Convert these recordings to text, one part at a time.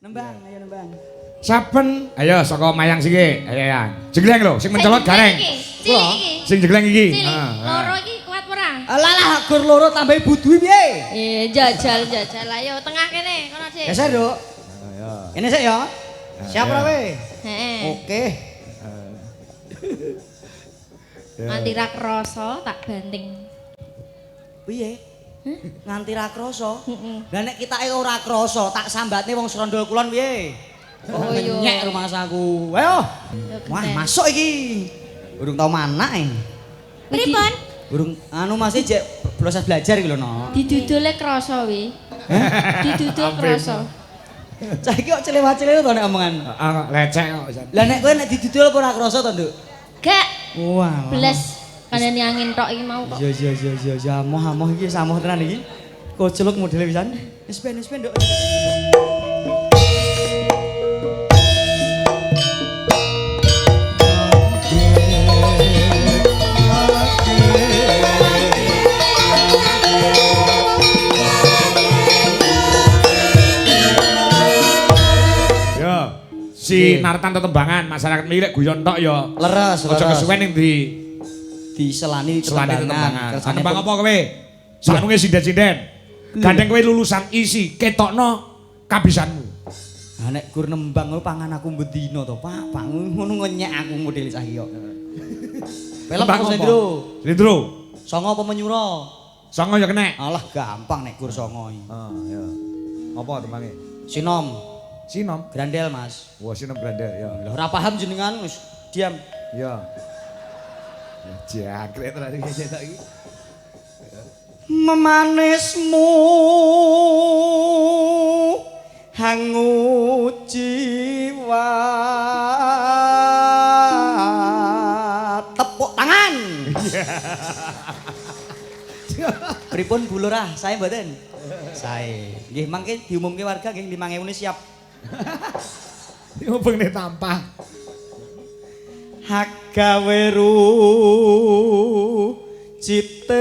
Nembang, ayo nembang. Saben, ayo saka mayang siki. Ayo ya. Jegleng lho, sing mencolot gareng. Cilik iki. Sing jegleng iki. Cilik. Loro iki kuat ora? Alah lah gur loro tambahi budui piye? Jajal jajal ayo tengah kene kono Dik. Geser, Nduk. Ayo. Ini sik ya. Siap ora kowe? Heeh. Oke. Nganti ra krasa tak banting. Piye? Nganti ra krasa. Lah nek kitake ora krasa, tak sambatne wong Srondol Kulon piye? Oh iya. Nyek rumangsaku. Ayo. Wah, masuk iki. Urung tau manak e. Pripun? Urung anu masih jek proses belajar iki lho, No. Didudule krasa wi. Didudul krasa. Cah iki kok celewa-celewa to nek omongan. Heeh, lecek kok. Lah nek kowe nek didudul apa ora krasa to, Nduk? Gak. Wah. Bles. Kandhane angin tok iki mau kok. Iya iya iya iya iya amoh amoh iki samoh tenan iki. Koceluk modele pisan. Wis ben Nduk. Yo. Si Nartan tetembangan masyarakat milik guyon tok ya. Leres, Aja kesuwen ning di diselani selani tetembangan. Kersane Tembang apa kowe? Sanunge sinden-sinden. Gandeng kowe lulusan isi, ketokno kabisanmu. Ha nek gur nembang ngono pangan aku bendina to, Pak. Pak ngono ngenyek aku modele cah iki kok. Film Tembang apa apa? Slendro? Slendro. Songo apa menyura? Songo ya kenek. Alah gampang nek gur songo iki. Ah, iya. Apa tembange? Sinom, Sinom. grandel, Mas. Wah, sinom grandel ya. Lho ora paham jenengan wis diam. Ya. Ya jangkrik tenan iki cetok iki. Memanismu hangu jiwa. Tepuk tangan. Pripun Bu Lurah, sae mboten? Sae. Nggih mangke diumumke warga nggih 5000 siap. Diubengne tampah. Hagaweru citinggale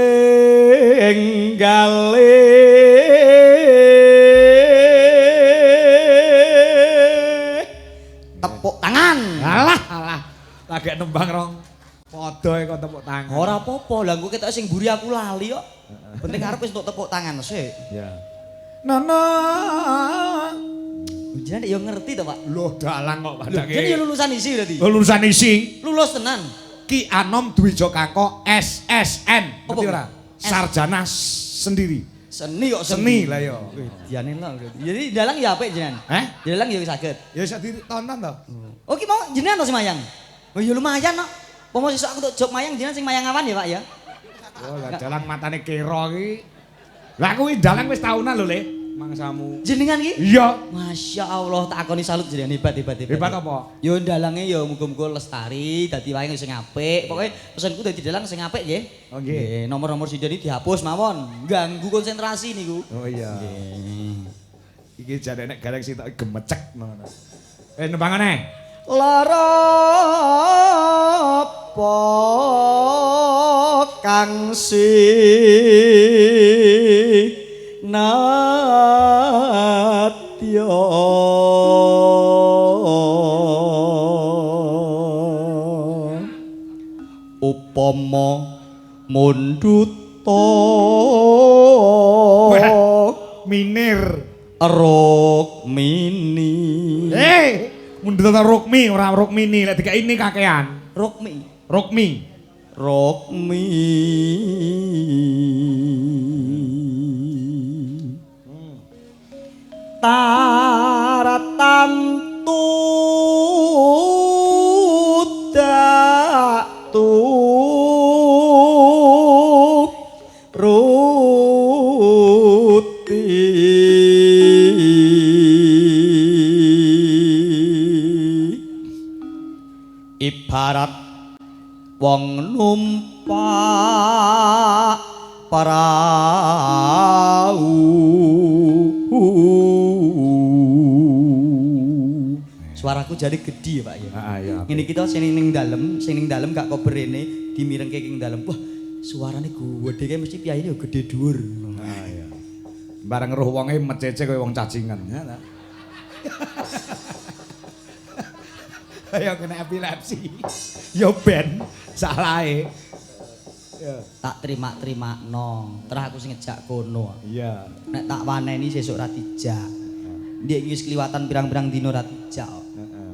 tepuk tangan. Alah, alah. Lagi nembang rong padha kok tepuk tangan. Ora apa-apa, lah engko ketok sing mburi aku lali kok. Penting arep wis entuk tepuk tangan sik. Ya. Nono. Jenengan ya ngerti to, Pak? Loh, dalang kok Lho, padake. jenengan ya lulusan isi berarti. Oh, lulusan isi. Lulus tenan. Ki Anom Dwijo Kangko SSN. Apa Ngerti ora? Sarjana sendiri. Seni kok Seni lah ya. Diane lho. Jadi dalang ya apik jenengan. Eh? Dalang ya saged. Ya iso ditonton to. Oh ki mau jenengan to sing mayang? Oh ya lumayan kok. Pomo sesuk aku untuk job mayang jenengan sing mayang awan ya, Pak ya. Oh, lah dalang matane kera iki. Lah kuwi dalang wis taunan lho, Le. Mangsamu. Jenengan ki? Iya. Masya Allah, tak akoni salut jenengan hebat hebat hebat. Hebat apa? Yo dalange yo muga-muga lestari, dadi wayang sing apik. Pokoke pesenku dadi dalang sing apik nggih. Oh, nggih. Nomor-nomor sinden iki dihapus mawon, ganggu konsentrasi niku. Oh iya. Nggih. Iki jane nek gareng sitok gemecek ngono. Eh nembangane. Lara apa kang si nadya upama mundhuta Minir. Rukmini. Mundhut Rukmi ora Rukmini, lek dikek ini kakean. Rukmi. Rukmi. Rukmi. Taratamtu datu ruti. Ibarat wong numpak parau. Suaraku jadi gede ya, Pak ya. Heeh, iya. Ngene iki to sing ning dalem, sing ning dalem gak kober rene dimirengke ing dalem. Wah, suarane gede kae mesti piyayine yo gede dhuwur. Ah iya. Bareng roh wonge mecece kaya wong cacingan. Ya ta. Ayo kena epilepsi. Ya ben salahe. Ya. Tak terima-terima no. Terus aku sing ngejak kono. Iya. Nek tak waneni sesuk ra dijak. Ndek iki wis kliwatan pirang-pirang dina ra dijak. Heeh.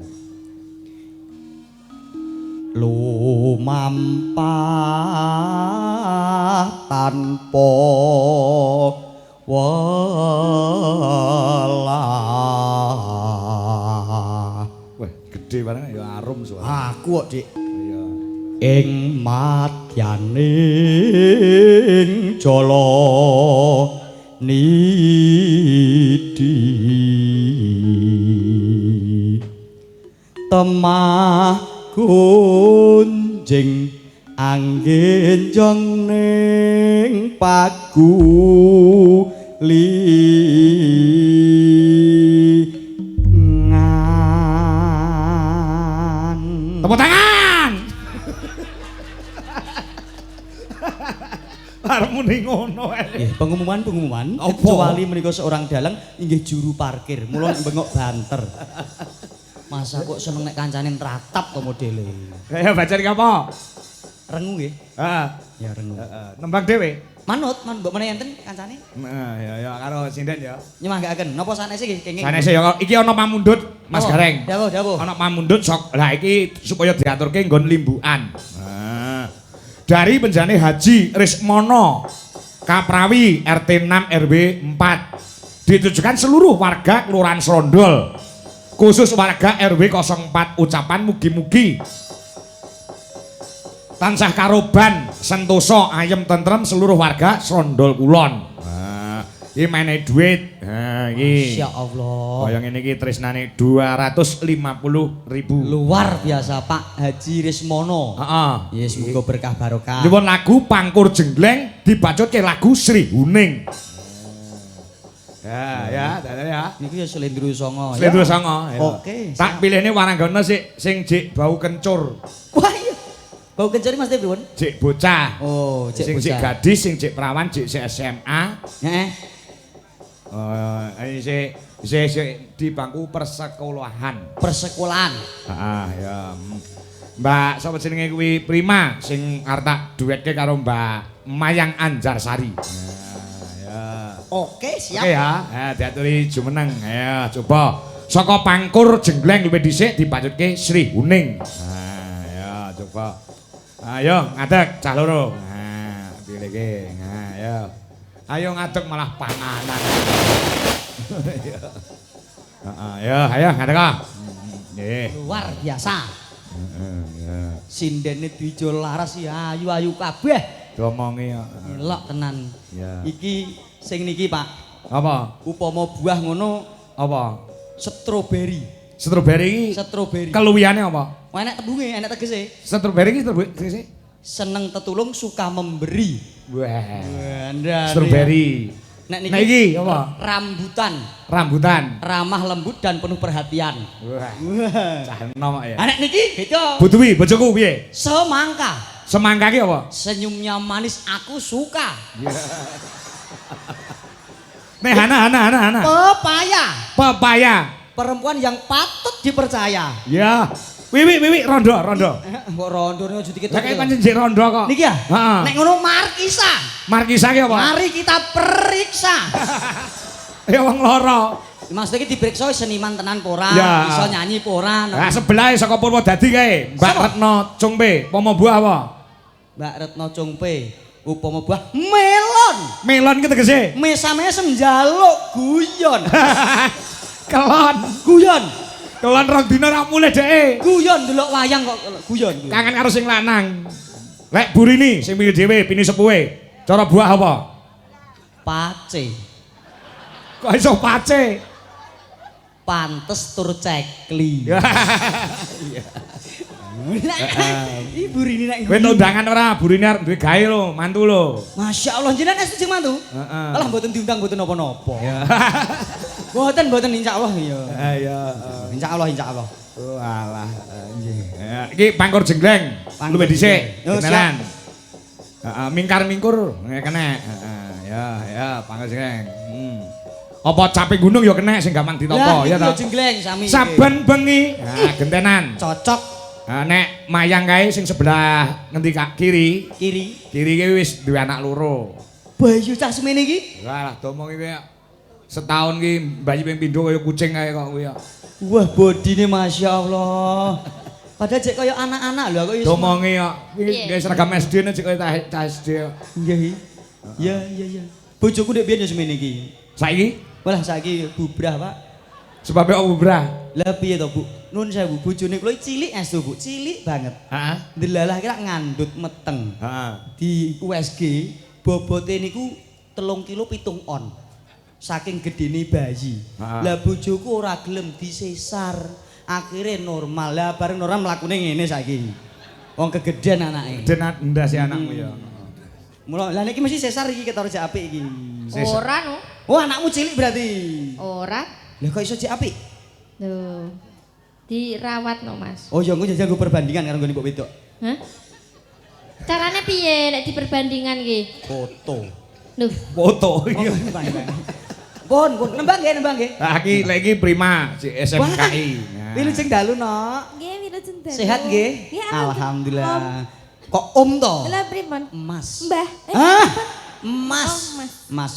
Lumampah tanpa welah. Wah, gede barang ya arum suara. Aku kok, Dik. Iya. Ing madyaning jala nidi temah gunjing anggenjong ning pagulingan. Tepuk tangan. Arep muni ngono ae. Nggih, pengumuman-pengumuman kecuali menika seorang dalang inggih juru parkir, mula nek bengok banter. Masa kok seneng nek kancane tratap kok modele. Ayo baca iki apa? Rengu nggih. Heeh. Ya rengu. Heeh. Nembang dhewe. Manut, man mbok menawi enten kancane. Heeh, ya ya karo sinden ya. Nyemanggaaken. Napa sanese nggih kenging? Sanese ya iki ana pamundhut Mas Gareng. Dawuh, dawuh. Ana pamundhut sok. Lah iki supaya diaturke nggon limbukan. Nah. Dari penjane Haji Rismono Kaprawi RT 6 RW 4 ditujukan seluruh warga Kelurahan Srondol, khusus warga RW 04. Ucapan mugi-mugi tansah karoban sentosa ayem tentrem seluruh warga Srondol Kulon. Nah, iki menehi duit. Nah, iki. Masya Allah. Kaya ngene iki tresnane 250.000. Luar biasa Pak Haji Rismono. Heeh. Ya semoga berkah barokah. Nyuwun lagu Pangkur Jenggleng dibacutke lagu Sri Huning. Ya, ya, ya, ya. Niku ya Slendro Songo. ya. Slendro Songo. Ya. Oke. Tak pilihne waranggana sik sing jek bau kencur. Wah iya. Bau kencur iki Mas pripun? Jek bocah. Oh, jek sing jek bocah. gadis, sing jek perawan, jek sik SMA. Heeh. Sik sik di bangku persekolahan. Persekolahan. Heeh, ya. Mbak sapa jenenge kuwi Prima sing arep tak duetke karo Mbak Mayang Anjarsari. Nah, ya. Oke, siap. Oke ya, nah, diaturi jumeneng. Ayo coba. Saka Pangkur Jenggleng luwih dhisik dibacutke Sri Huning. Nah, ya coba. Ayo ngadeg cah loro. Nah, pilihke. Nah, ya. Ayo ngadeg malah panganan. Heeh, ya, ayo ngadeg ah. Nggih. Luar biasa. Heeh, ya. Sindene Dwijo Laras ya ayu-ayu kabeh. Diomongi ya. Elok tenan. Ya. Iki sing niki Pak, Apa? upama buah ngono Apa? stroberi. Stroberi iki Stroberi. keluwihane apa? Wah, enek tembunge, enek tegese. Stroberi iki stroberi. Seneng tetulung, suka memberi. Wah. Wah, Stroberi. Nek niki, Nek iki apa? Rambutan. Rambutan. Ramah lembut dan penuh perhatian. Wah. Cah enom ya. Ah, nek niki beda. Bu Dwi, bojoku piye? Semangka. Semangka ki apa? Senyumnya manis, aku suka. Nek Hana Hana Hana Hana. Pepaya. Pepaya. Perempuan yang patut dipercaya. Ya. Wiwi wiwi rondo rondo. Kok rondone aja dikit. Lah kaya pancen jek rondo kok. Niki ya? Heeh. Nek ngono Markisa. Markisa ki apa? Mari kita periksa. Ya wong loro. Maksudnya iki diperiksa seniman tenan apa ora, Ya. iso nyanyi apa ora. Lah sebelahe saka Purwodadi kae, Mbak Sapa? Retno Cungpe, pomo buah apa? Mbak Retno Cungpe, upama buah melon. Melon ki tegese. Mesam-mesem njaluk guyon. Kelon. Guyon. Kelon rong dina ra mulih dheke. Guyon delok wayang kok guyon. Kangen karo sing lanang. Lek burini sing milih dhewe pini sepuhe. Cara buah apa? Pace. Kok iso pace? Pantes tur cekli. Iya. Ibu Rini nek Kowe undangan ora? Burini arep duwe gawe lho, mantu lho. Masya Allah jenengan estu sing mantu? Heeh. Alah mboten diundang mboten napa-napa. Mboten mboten insyaallah ya. Iya. Insyaallah insyaallah. Oh alah nggih. Iki Pangkur Jenggleng. Pangkur Luwih dhisik. Jenggleng. Oh, Kenalan. Heeh, mingkar-mingkur kena. Heeh, ya ya Pangkur Jenggleng. Apa caping gunung ya kena sing gampang ditampa ya ta. Jenggleng sami. Saben bengi. Nah, gentenan. Cocok. Nah, nek mayang kae sing sebelah ngendi Kak? Kiri. Kiri. Kiri ki wis duwe anak loro. Bayu cah semene iki. Walah domong iki setahun ki bayi ping pindho kaya kucing kae kok kuwi. Wah, bodine masyaallah. Padahal jek kaya anak-anak lho kok iso. Domonge kok. Iki gawe seragam SD nek jek kaya cah SD. Nggih. Iya, iya, iya. Bojoku ndek biyen ya semene iki. Saiki? Walah saiki bubrah, Pak. Sebabe kok bubrah? Lah piye to, Bu? Nun sewu, bojone kula cilik estu, Bu. Cilik banget. Heeh. Ndelalah kira ngandut meteng. Heeh. Di USG bobote niku 3 kilo 7 on. Saking gedene bayi. Lah bojoku ora gelem disesar. Akhire normal. Lah bareng normal mlakune ngene saiki. Wong kegeden anake. Geden ndas e anakmu ya. Mula lah niki mesti sesar iki ketara jek apik iki. Ora no. Oh, anakmu cilik berarti. Ora. Lah kok iso jek apik? Lho. Dirawat no, Mas. Oh ya engko jajal nggo perbandingan karo nggone mbok wedok. Hah? Carane piye nek diperbandingan iki? Foto. Lho, Foto. Iya. Pun, pun nembang nggih, nembang nggih. Lah iki lek iki Prima si SMKI. Wilujeng dalu, Nok. Nggih, wilujeng dalu. Sehat nggih? Alhamdulillah. Kok om to? Lah pripun? Mas. Mbah. Hah? Mas. Oh, Mas. Mas.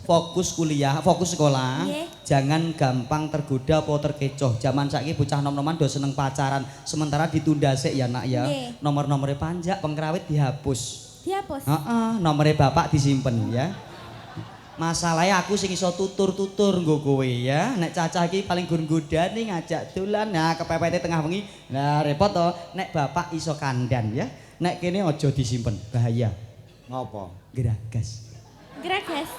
Fokus kuliah, fokus sekolah. Yeah. Jangan gampang tergoda apa terkecoh. Zaman saiki bocah nom-noman do seneng pacaran, sementara ditunda sik ya nak ya. Yeah. Nomor-nomore panjak pengrawit dihapus. Dihapus. Heeh, nomore bapak disimpen ya. Masalahnya aku sing iso tutur-tutur nggo kowe ya. Nek cacah iki paling gur nggodani ngajak dolan. Nah, kepepete tengah wengi. Nah, repot to. Nek bapak iso kandan ya. Nek kene aja disimpen, bahaya. Ngopo? Geragas. Geragas.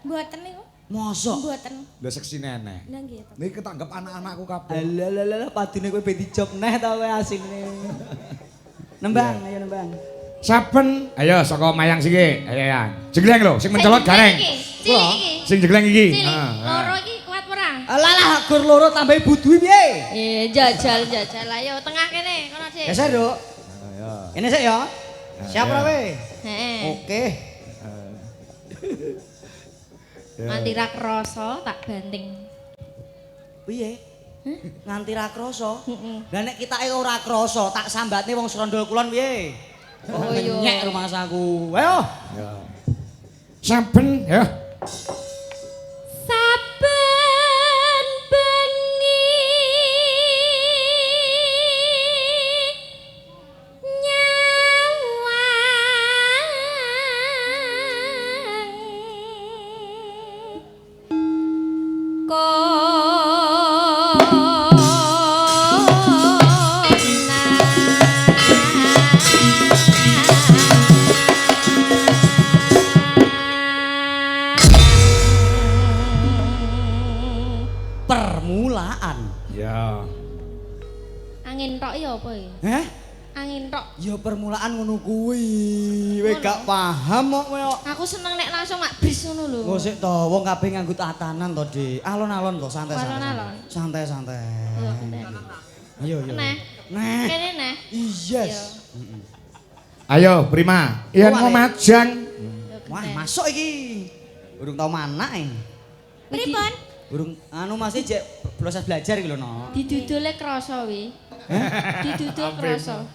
Mboten niku. Mosok? Mboten. Lha seksi nenek. Lah nggih to. Niki ketanggep anak-anakku kabeh. Lah lah lah padune kowe ben dijob neh ta kowe asine. Nembang, ayo nembang. Saben, ayo saka mayang siki. Ayo ya. Jegleng lho, sing mencolot gareng. Cilik iki. Sing jegleng iki. Cilik. Loro iki kuat ora? Alah lah gur loro tambahi budui piye? Jajal jajal ayo tengah kene kono Dik. Geser, Nduk. Ayo. Ini sik ya. Siap ora kowe? Heeh. Oke. Nganti ra krasa tak banting. Piye? Nganti ra krasa? Heeh. Lah nek kitake ora krasa, tak sambatne wong Srondol Kulon piye? Oh iya. Nyek rumangsaku. Ayo. Ya. Saben ya. Saben bengi nyawang Permulaan. Ya. Angin tok ya apa iki? Heh? Angin tok. Ya permulaan ngono kuwi. Kowe gak paham kok kowe kok. Aku seneng nek langsung mak bris ngono lho. Engko sik to, wong kabeh nganggo tatanan to, Dik. Alon-alon to, santai-santai. Alon-alon. Santai-santai. Ayo, ayo. Neh. Neh. Kene neh. Yes. Ayo Prima. Yen ngomajang. Wah, masuk iki. Urung tau manak e. Pripun? Urung anu masih jek proses belajar iki lho, Nok. Didudule krasa wi. Didudul krasa.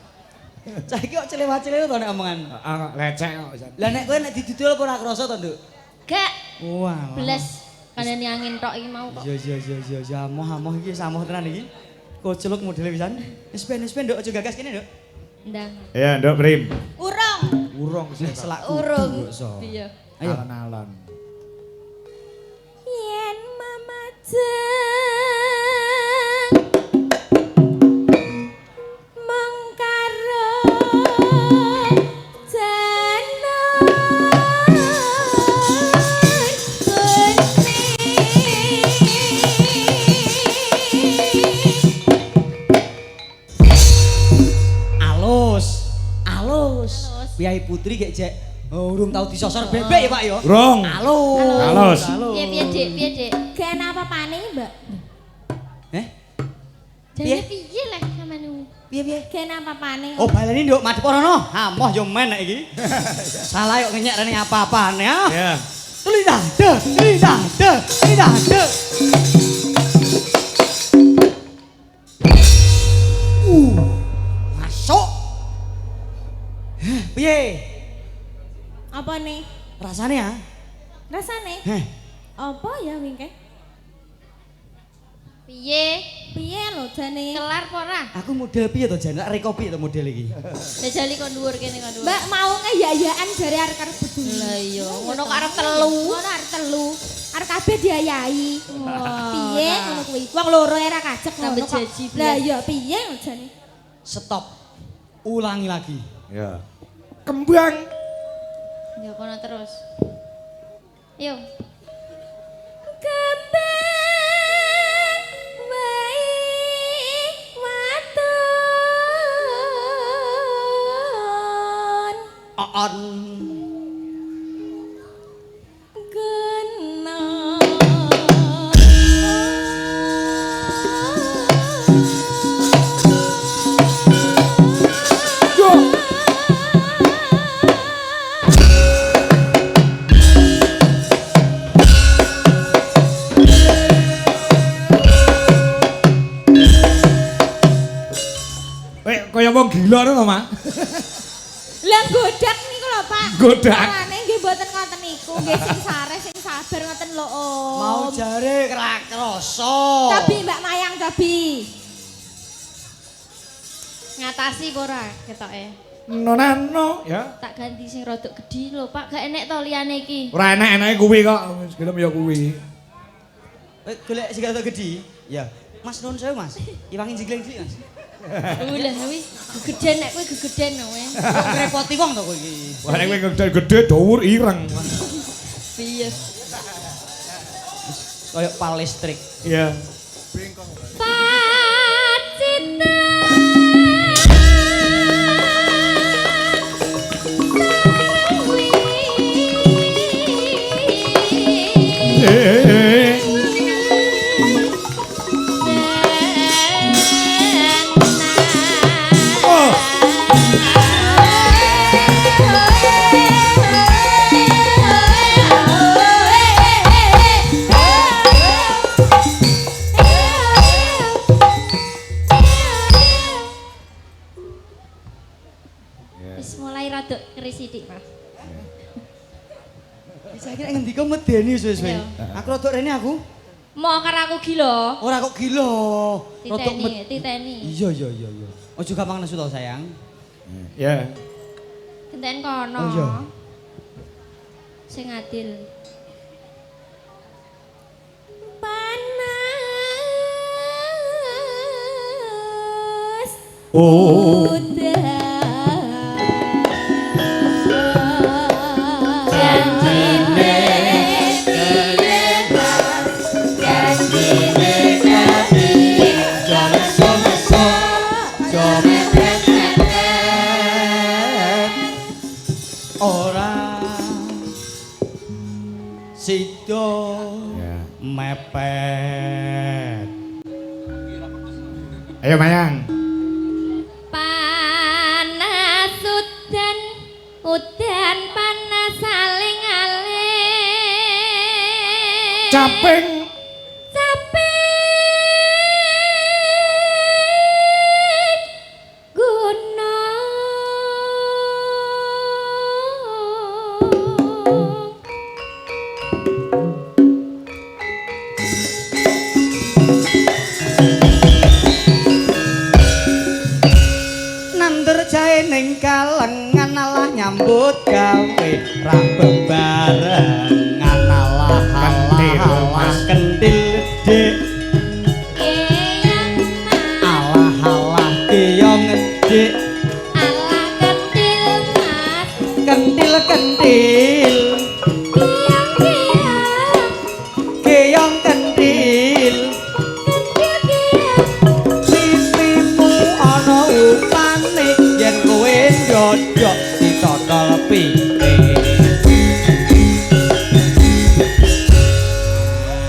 Cah iki kok celewa-celewa to nek omongan. Heeh, lecek kok. Lah nek kowe nek didudul apa ora krasa to, Nduk? Gak. Wah. Bles kandhane angin tok iki mau kok. Iya iya iya iya iya amoh-amoh iki samoh tenan iki. Koceluk modele pisan. Wis ben Nduk aja gagas kene, Nduk. Ndang. Iya, Nduk Prim. Urung. Urung selak kudu Urung. kok iso. Iya. Ayo. Alon-alon. Yen mamajeng mengkaro janan kuning. Alus. Alus. Piyai putri gek jek urung tau disosor bebek ya, Pak ya. Urung. Alus. Alus. Piye piye Dik, piye Dik? Gak ana apa-apane, Mbak. Eh? Jane piye leh sampean? Piye piye? Gak ana apa-apane. Oh baleni Nduk, madhep ora no. Amoh yo men nek iki. Salah yo ngenyek rene apa-apane ah. Ya. Tuli. Ida de, ida de, ida de. Masuk. Heh, piye? Apa nih? Rasane ya? Rasane? Heh. Apa ya wingke? Piye? Piye lho jane? Kelar apa ora? Aku model piye to jan? Rek kopi to model iki. Jajali kon dhuwur kene kon dhuwur. Mbak mau ngeyak-yakan jare arep arep beduli. Lah iya, ngono kok arep telu. Ngono arep telu. Arep kabeh diayahi. Piye ngono kuwi? Wong loro ora kajek ngono kok. Lah iya piye lho jane? Stop. Ulangi lagi. Ya. Kembang. Ya kono terus. Yo. Kembang wae waton. On. Gena. Yo. Kaya wong gila ngono to, Mak. Lah godak niku lho, Pak. Godak. Mulane nggih mboten ngoten niku, nggih sing sare sing sabar ngoten lho, Om. Mau jare ora krasa. Cobi Mbak Mayang cobi. Ngatasi apa ora ketoke? Nonano ya. Tak ganti sing rodok gedhi lho, Pak. Gak enek to liyane iki. Ora enek-eneke kuwi kok. Wis gelem ya kuwi. Golek sing rodok gedhi. Ya. Mas nuwun sewu, Mas. Iwangi jigling cilik, Mas. Lah kuwi gegeden nek kuwi gegeden kowe. Ngrepoti wong to kowe iki. Wah nek kowe gede-gede dhuwur ireng. Piye? Kaya pal listrik. Iya. Pacitan. Oh. Wis mulai rada keris sithik, Mas. Saiki nek ngendika medeni suwe-suwe. Iya. Aku rodok rene aku. Mau karo aku gila. Ora kok gila. Rodok Titeni, titeni. Iya iya iya iya. Ojo gampang nesu to, sayang. Ya. Genten kono. Oh, iya. Sing adil. Panas. Oh. Ora sida mepet. Ayo Mayang. Panas udan, udan panas saling aling. Caping. Caping gunung. Nandur jahe ning kalengan alah nyambut gawe ra bebarengan alah alah alah kentil dik Keyang mas, alah alah keyong dik alah kentil mas, kentil kentil keyang keyang, keyong kentil kentil keyang. pipimu ana upane yen kowe ndodok ditotol pipi.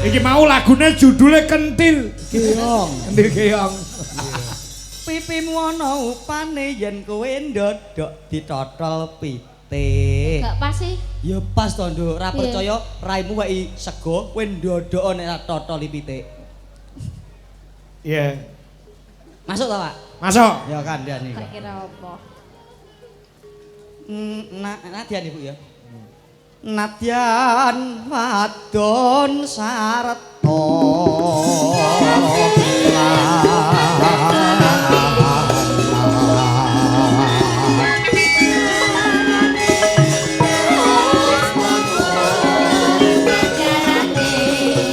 Iki mau lagune judule Kentil. Keong. Kentil keong. Pipimu ana upane yen kowe ndodok ditotol pipi. pitik. Gak pas sih. Ya pas to, Nduk. Ora percaya raimu weki sego kowe ndodok nek totoli pitik. Iya. Masuk to, Pak? Masuk. Ya kandhane kok. Gak kira apa. Nadyan Ibu ya. Nadyan wadon sarta.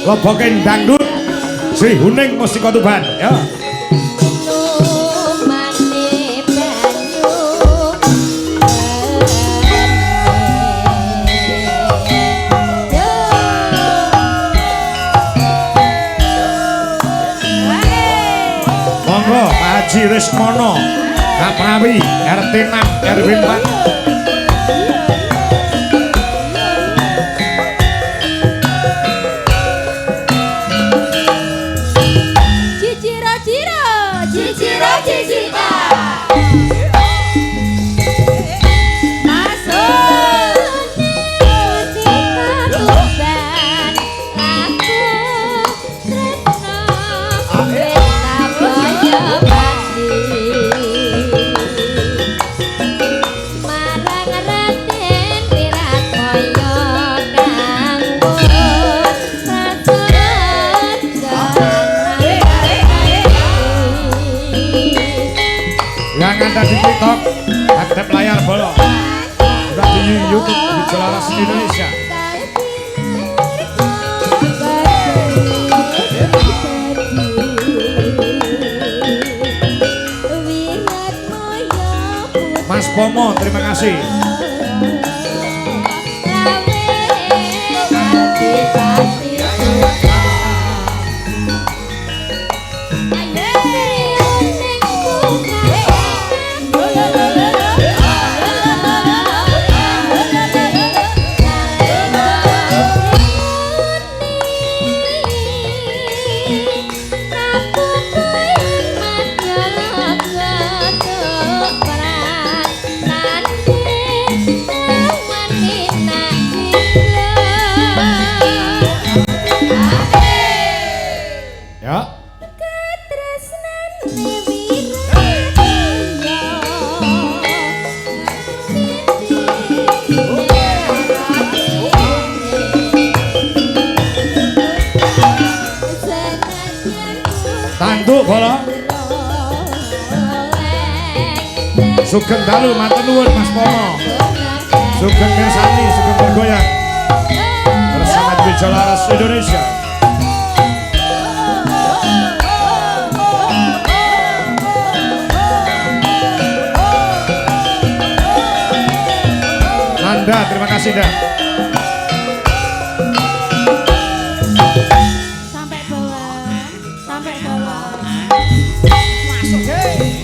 Leboke dangdut Sri Huning Mustika Tuban ya. Monggo Pak Haji Rismono Kaprawi RT 6 RW 4. Yang ada di TikTok, hadap layar bolong. Sudah di YouTube di Jelaras Indonesia. Mas Pomo, terima kasih. Tanduk bola. Sugeng dalu matur nuwun Mas Pomo. Sugeng mirsani, sugeng bergoyang bersama Dwijo Laras Indonesia. Nanda, terima kasih dah. Sampai bawah, sampai bawah. Masuk hei.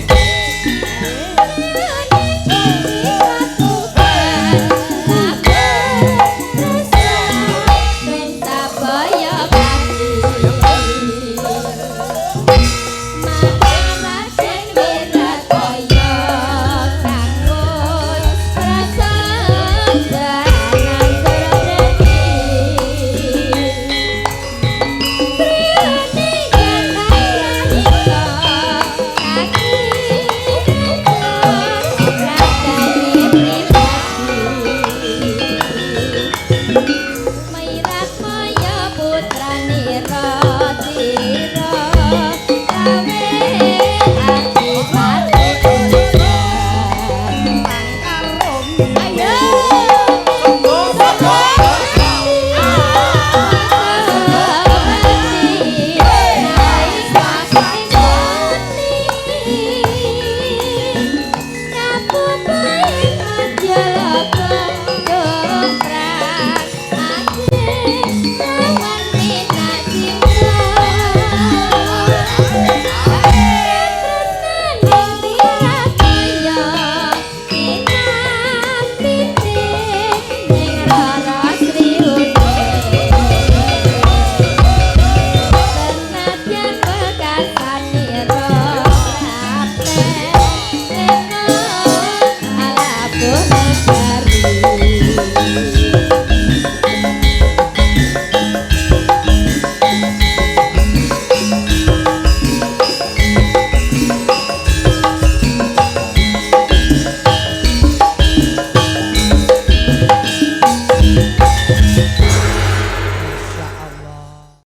Putra nira tira.